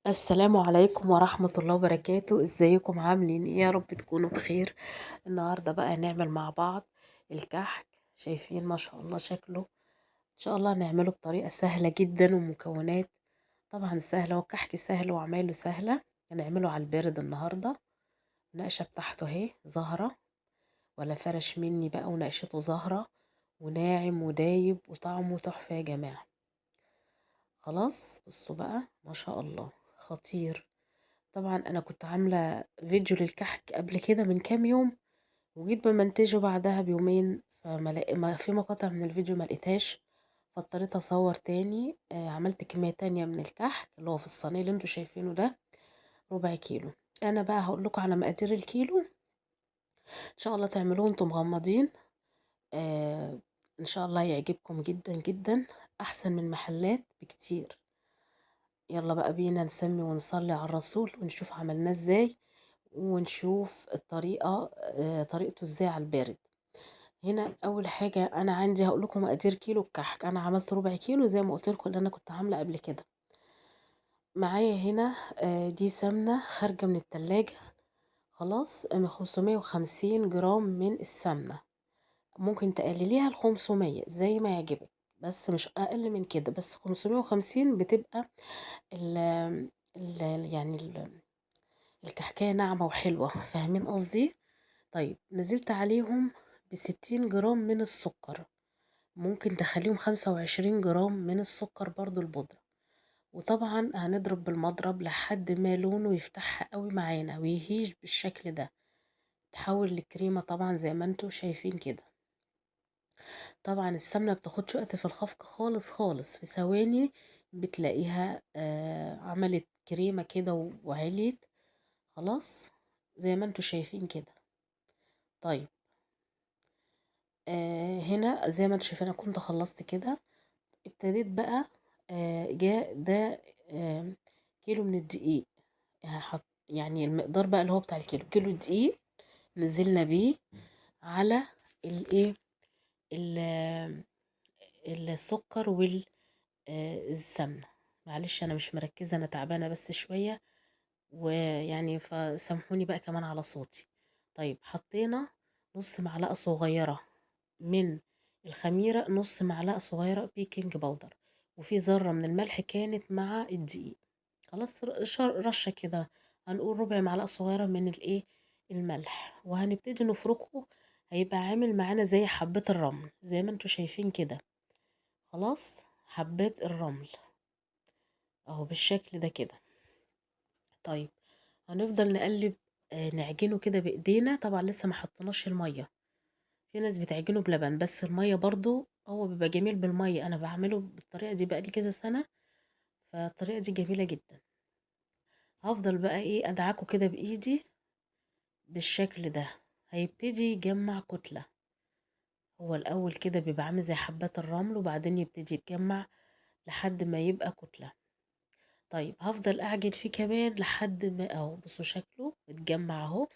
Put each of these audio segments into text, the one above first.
السلام عليكم ورحمة الله وبركاته. ازيكم؟ عاملين ايه؟ يا رب تكونوا بخير. النهاردة بقى هنعمل مع بعض الكحك. شايفين ما شاء الله شكله؟ ان شاء الله هنعمله بطريقة سهلة جدا ومكونات طبعا سهلة، والكحك سهل وعمايله سهلة. هنعمله على البارد النهاردة. النقشة بتاعته اهي زهرة ولا فرش مني بقى، ونقشته زهرة وناعم ودايب وطعمه تحفة يا جماعة. خلاص بصوا بقى ما شاء الله خطير. طبعا انا كنت عاملة فيديو للكحك قبل كده من كام يوم، وجيت بمنتجه بعدها بيومين، فما في مقاطع من الفيديو ما لقيتهاش، فاضطريت اصور تاني. عملت كمية تانية من الكحك اللي هو في الصينية اللي انتوا شايفينه ده، ربع كيلو. انا بقى هقول لكم على مقادير الكيلو، ان شاء الله تعملوه وانتم مغمضين. ان شاء الله يعجبكم جدا جدا، احسن من محلات بكتير. يلا بقى بينا نسمي ونصلي على الرسول ونشوف عملناه ازاي، ونشوف الطريقة، طريقته ازاي على البارد. هنا اول حاجة انا عندي هقول لكم مقادير كيلو الكحك. انا عملت ربع كيلو زي ما قلت لكم اللي انا كنت عاملة قبل كده. معايا هنا دي سمنة خارجة من التلاجة، خلاص، 550 جرام من السمنة. ممكن تقلليها ل500 زي ما يعجبك، بس مش اقل من كده. بس 550 بتبقى الكحكاية ناعمة وحلوة، فاهمين قصدي؟ طيب نزلت عليهم ب60 جرام من السكر، ممكن تخليهم 25 جرام من السكر برضو البودرة. وطبعا هنضرب بالمضرب لحد ما لونه يفتحها قوي معانا ويهيج بالشكل ده، تحول لكريمة طبعا زي ما انتوا شايفين كده. طبعا السمنة بتاخدش وقت في الخفق خالص خالص، في ثواني بتلاقيها عملت كريمة كده وعليت، خلاص زي ما انتوا شايفين كده. طيب هنا زي ما انتوا شايفين انا كنت خلصت كده. ابتديت بقى جاء ده كيلو من الدقيق، يعني المقدار بقى اللي هو بتاع الكيلو، كيلو دقيق نزلنا بيه على الايه، السكر والسمنة. معلش انا مش مركزة، انا تعبانة بس شوية، ويعني فسامحوني بقى كمان على صوتي. طيب حطينا نص معلقة صغيرة من الخميرة، نص معلقة صغيرة baking powder، وفي ذرة من الملح كانت مع الدقيق. خلاص رشة كده، هنقول ربع معلقة صغيرة من الملح. وهنبتدي نفركه، هيبقى عامل معانا زي حبات الرمل زي ما انتوا شايفين كده. خلاص حبات الرمل اهو بالشكل ده كده. طيب هنفضل نقلب، نعجنه كده بايدينا. طبعا لسه ما حطيناش الميه، في ناس بتعجنه بلبن، بس الميه برضو هو بيبقى جميل بالميه. انا بعمله بالطريقه دي بقالي كذا سنه، فالطريقه دي جميله جدا. هفضل بقى ادعكه كده بايدي بالشكل ده، هيبتدي يجمع كتله. هو الاول كده بيبقى عامل زي حبات الرمل، وبعدين يبتدي يتجمع لحد ما يبقى كتله. طيب هفضل اعجن فيه كمان لحد ما اهو بصوا شكله اتجمع اهو.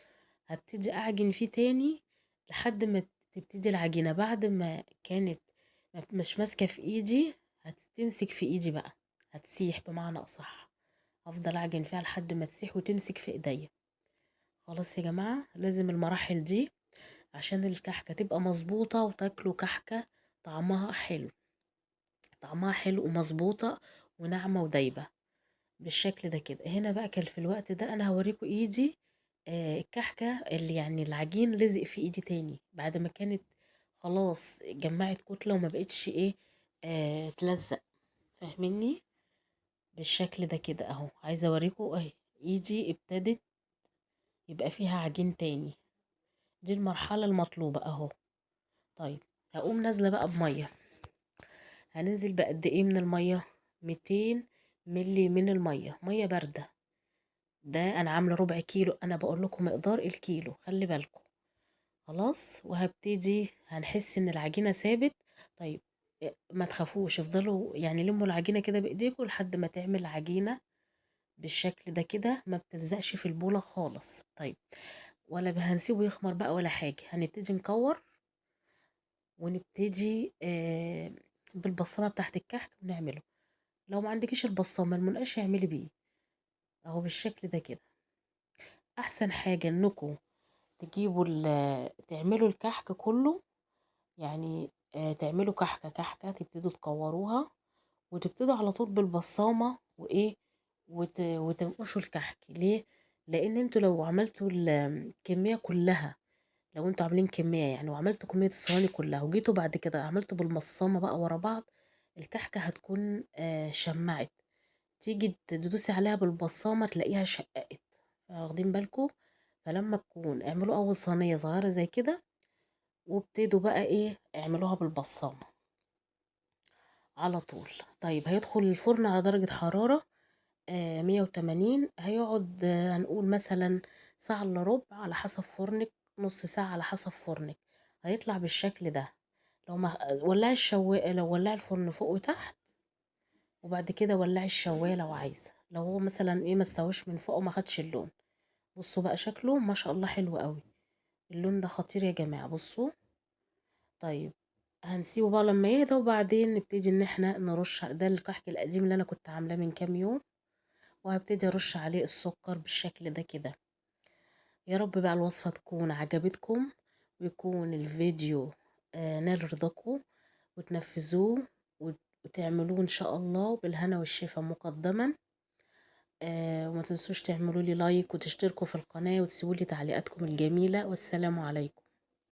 هبتدي اعجن فيه تاني لحد ما تبتدي العجينه، بعد ما كانت مش ماسكه في ايدي هتمسك في ايدي بقى، هتسيح بمعنى اصح. هفضل اعجن فيها لحد ما تسيح وتمسك في ايديا. خلاص يا جماعه لازم المراحل دي عشان الكحكه تبقى مظبوطه وتاكلوا كحكه طعمها حلو، طعمها حلو ومظبوطه وناعمه ودايبه بالشكل ده كده. هنا بقى كان في الوقت ده انا هوريكم ايدي، الكحكه اللي يعني العجين لزق في ايدي تاني بعد ما كانت خلاص جمعت كتله وما بقتش تلزق، فاهميني؟ بالشكل ده كده اهو. عايزه اوريكم اهي ايدي ابتدت يبقى فيها عجين تاني، دي المرحله المطلوبه اهو. طيب هقوم نازله بقى بميه. هننزل بقد ايه من الميه؟ 200 ملي من الميه، ميه بارده. ده انا عامله ربع كيلو، انا بقول لكم مقدار الكيلو، خلي بالكم. خلاص وهبتدي، هنحس ان العجينه ثابت. طيب ما تخافوش، افضلوا لموا العجينه كده بايديكم لحد ما تعمل عجينه بالشكل ده كده، ما بتلزقش في البوله خالص. طيب ولا هنسيبه يخمر بقى ولا حاجه، هنبتدي نكور ونبتدي بالبصامه بتاعت الكحك ونعمله. لو ما عندكيش البصامه المنقاش اعملي بيه. اهو بالشكل ده كده. احسن حاجة انكم تجيبوا تعملوا الكحك كله، يعني تعملوا كحكة كحكة، تبتدوا تكوروها وتبتدوا على طول بالبصامة وايه وتنقشوا الكحك. ليه؟ لان انتوا لو عملتوا الكمية كلها، لو انتوا عاملين كمية يعني وعملتوا كمية الصواني كلها وجيتوا بعد كده عملتوا بالمصامة بقى ورا بعض، الكحكة هتكون شمعت، تيجي تدوسي عليها بالبصامة تلاقيها شققت، واخدين بالكم؟ فلما تكون اعملوا اول صينية صغيرة زي كده وابتدوا بقى ايه اعملوها بالبصامة على طول. طيب هيدخل الفرن على درجة حرارة 180، هيقعد هنقول مثلا ساعة الا ربع على حسب فرنك، نص ساعة على حسب فرنك، هيطلع بالشكل ده. لو ما ولعي الشواية، لو ولعي الفرن فوق وتحت، وبعد كده ولعي الشواية لو عايزة، لو هو مثلا ايه ما استواش من فوق وما خدش اللون. بصوا بقى شكله ما شاء الله حلو قوي، اللون ده خطير يا جماعة. بصوا طيب هنسيبه بقى لما يهدى وبعدين نبتدي ان احنا نرش. ده الكحك القديم اللي انا كنت عاملاه من كام يوم، وهبتدي ارش عليه السكر بالشكل ده كده. يا رب بقى الوصفة تكون عجبتكم ويكون الفيديو نال رضاكم وتنفذوه وتعملوه ان شاء الله بالهنا والشفا مقدما. وما تنسوش تعملوا لي لايك وتشتركوا في القناة وتسيبوا لي تعليقاتكم الجميلة، والسلام عليكم.